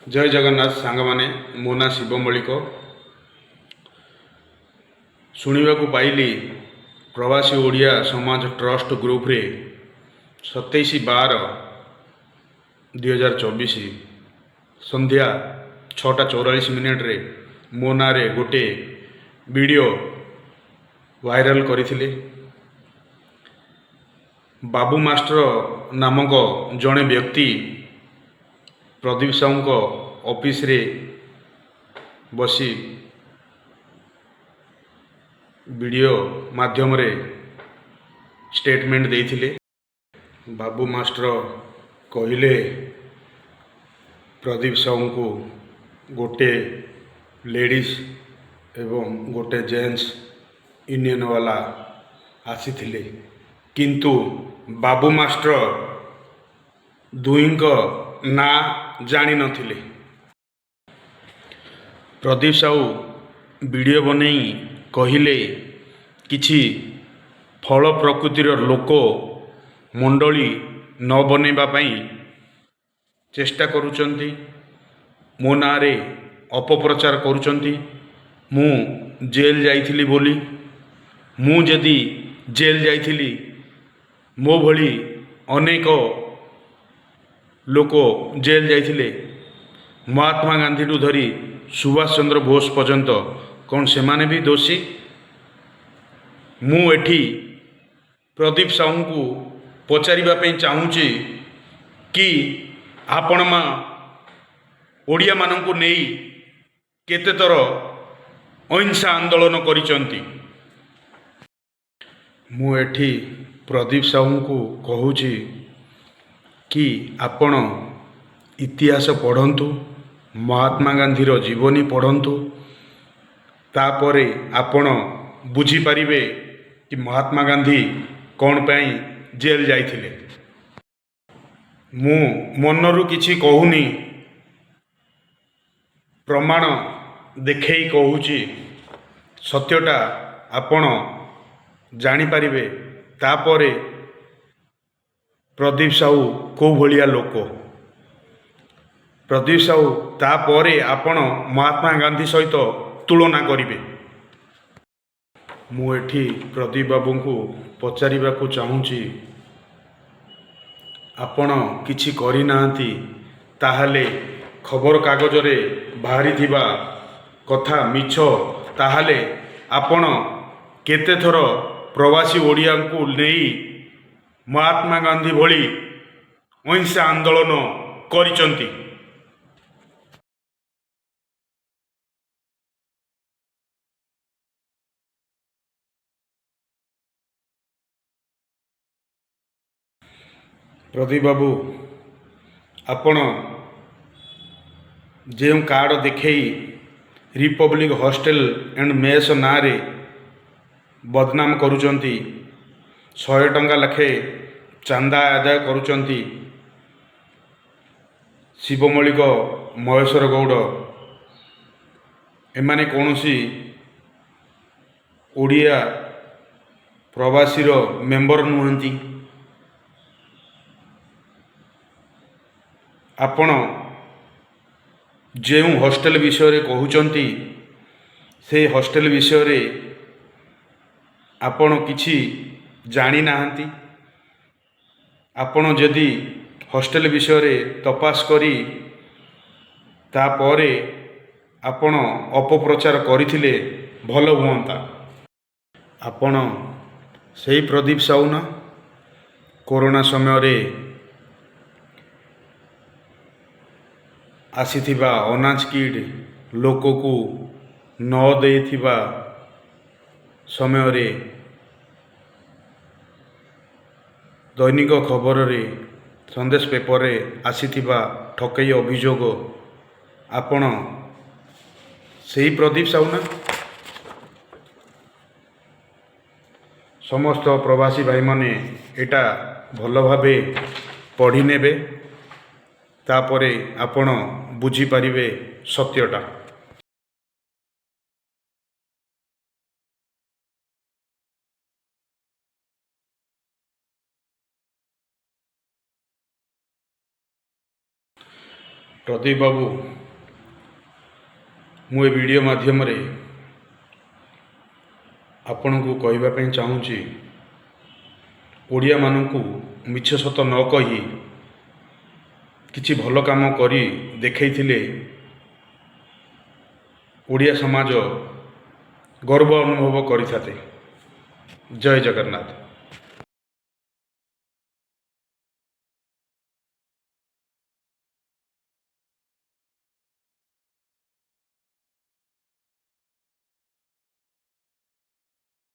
ଜୟ ଜଗନ୍ନାଥ ସାଙ୍ଗମାନେ, ମୋ ନାଁ ଶିବ ମଳିକ। ଶୁଣିବାକୁ ପାଇଲି ପ୍ରବାସୀ ଓଡ଼ିଆ ସମାଜ ଟ୍ରଷ୍ଟ ଗ୍ରୁପରେ 27/12/2024 ସନ୍ଧ୍ୟା 6ଟା 44 ମିନିଟ୍ରେ ମୋ ନାଁରେ ଗୋଟେ ଭିଡ଼ିଓ ଭାଇରାଲ କରିଥିଲେ। ବାବୁ ମାଷ୍ଟର ନାମକ ଜଣେ ବ୍ୟକ୍ତି ପ୍ରଦୀପ ସାହୁଙ୍କ ଅଫିସରେ ବସି ଭିଡ଼ିଓ ମାଧ୍ୟମରେ ଷ୍ଟେଟମେଣ୍ଟ ଦେଇଥିଲେ। ବାବୁ ମାଷ୍ଟର କହିଲେ, ପ୍ରଦୀପ ସାହୁଙ୍କୁ ଗୋଟେ ଲେଡ଼ିଜ୍ ଏବଂ ଗୋଟେ ଜେଣ୍ଟସ୍ ୟୁନିୟନ ବାଲା ଆସିଥିଲେ, କିନ୍ତୁ ବାବୁ ମାଷ୍ଟର ଦୁହିଁଙ୍କ ନାଁ ଜାଣିନଥିଲେ। ପ୍ରଦୀପ ସାହୁ ଭିଡ଼ିଓ ବନେଇ କହିଲେ, କିଛି ଫଳ ପ୍ରକୃତିର ଲୋକ ମଣ୍ଡଳୀ ନ ବନେଇବା ପାଇଁ ଚେଷ୍ଟା କରୁଛନ୍ତି, ମୋ ନାଁରେ ଅପପ୍ରଚାର କରୁଛନ୍ତି ମୁଁ ଜେଲ୍ ଯାଇଥିଲି ବୋଲି। ମୁଁ ଯଦି ଜେଲ୍ ଯାଇଥିଲି, ମୋ ଭଳି ଅନେକ ଲୋକ ଜେଲ୍ ଯାଇଥିଲେ। ମହାତ୍ମା ଗାନ୍ଧୀଠୁ ଧରି ସୁଭାଷ ଚନ୍ଦ୍ର ବୋଷ ପର୍ଯ୍ୟନ୍ତ, କ'ଣ ସେମାନେ ବି ଦୋଷୀ? ମୁଁ ଏଠି ପ୍ରଦୀପ ସାହୁଙ୍କୁ ପଚାରିବା ପାଇଁ ଚାହୁଁଛି କି ଆପଣ ମା ଓଡ଼ିଆମାନଙ୍କୁ ନେଇ କେତେଥର ଅହିଂସା ଆନ୍ଦୋଳନ କରିଛନ୍ତି? ମୁଁ ଏଠି ପ୍ରଦୀପ ସାହୁଙ୍କୁ କହୁଛି କି ଆପଣ ଇତିହାସ ପଢ଼ନ୍ତୁ, ମହାତ୍ମା ଗାନ୍ଧୀର ଜୀବନୀ ପଢ଼ନ୍ତୁ। ତାପରେ ଆପଣ ବୁଝିପାରିବେ କି ମହାତ୍ମା ଗାନ୍ଧୀ କ'ଣ ପାଇଁ ଜେଲ୍ ଯାଇଥିଲେ। ମୁଁ ମନରୁ କିଛି କହୁନି, ପ୍ରମାଣ ଦେଖେଇ କହୁଛି। ସତ୍ୟଟା ଆପଣ ଜାଣିପାରିବେ ତାପରେ ପ୍ରଦୀପ ସାହୁ କେଉଁ ଭଳିଆ ଲୋକ। ପ୍ରଦୀପ ସାହୁ, ତାପରେ ଆପଣ ମହାତ୍ମା ଗାନ୍ଧୀ ସହିତ ତୁଳନା କରିବେ। ମୁଁ ଏଠି ପ୍ରଦୀପ ବାବୁଙ୍କୁ ପଚାରିବାକୁ ଚାହୁଁଛି, ଆପଣ କିଛି କରିନାହାନ୍ତି, ତାହେଲେ ଖବରକାଗଜରେ ବାହାରିଥିବା କଥା ମିଛ, ତାହେଲେ ଆପଣ କେତେଥର ପ୍ରବାସୀ ଓଡ଼ିଆଙ୍କୁ ନେଇ ମହାତ୍ମା ଗାନ୍ଧୀ ଭଳି ଅହିଂସା ଆନ୍ଦୋଳନ କରିଛନ୍ତି? ପ୍ରଦୀପ ବାବୁ, ଆପଣ ଯେଉଁ କାର୍ଡ଼ ଦେଖେଇ ରିପବ୍ଲିକ୍ ହଷ୍ଟେଲ ଆଣ୍ଡ ମେସ୍ ନାଁରେ ବଦନାମ କରୁଛନ୍ତି, 100 ଟଙ୍କା ଲେଖେ ଚାନ୍ଦା ଆଦାୟ କରୁଛନ୍ତି, ଶିବ ମଳିକ, ମହେଶ୍ୱର ଗୌଡ଼, ଏମାନେ କୌଣସି ଓଡ଼ିଆ ପ୍ରବାସୀର ମେମ୍ବର ନୁହନ୍ତି। ଆପଣ ଯେଉଁ ହଷ୍ଟେଲ ବିଷୟରେ କହୁଛନ୍ତି, ସେ ହଷ୍ଟେଲ ବିଷୟରେ ଆପଣ କିଛି ଜାଣିନାହାନ୍ତି। ଆପଣ ଯଦି ହଷ୍ଟେଲ ବିଷୟରେ ତପାସ କରି ତାପରେ ଆପଣ ଅପପ୍ରଚାର କରିଥିଲେ ଭଲ ହୁଅନ୍ତା। ଆପଣ ସେଇ ପ୍ରଦୀପ ସାହୁ ନା, କରୋନା ସମୟରେ ଆସିଥିବା ଅନାଜ କିଟ୍ ଲୋକକୁ ନ ଦେଇଥିବା ସମୟରେ ଦୈନିକ ଖବରରେ, ସନ୍ଦେଶ ପେପରରେ ଆସିଥିବା ଠକେଇ ଅଭିଯୋଗ, ଆପଣ ସେଇ ପ୍ରଦୀପ ସାହୁ ନା? ସମସ୍ତ ପ୍ରବାସୀ ଭାଇମାନେ ଏଇଟା ଭଲ ଭାବେ ପଢ଼ି ନେବେ, ତାପରେ ଆପଣ ବୁଝିପାରିବେ ସତ୍ୟଟା। ପ୍ରଦୀପ ବାବୁ, ମୁଁ ଏ ଭିଡ଼ିଓ ମାଧ୍ୟମରେ ଆପଣଙ୍କୁ କହିବା ପାଇଁ ଚାହୁଁଛି, ଓଡ଼ିଆମାନଙ୍କୁ ମିଛ ସତ ନ କହି କିଛି ଭଲ କାମ କରି ଦେଖେଇଥିଲେ ଓଡ଼ିଆ ସମାଜ ଗର୍ବ ଅନୁଭବ କରିଥାନ୍ତେ। ଜୟ ଜଗନ୍ନାଥ।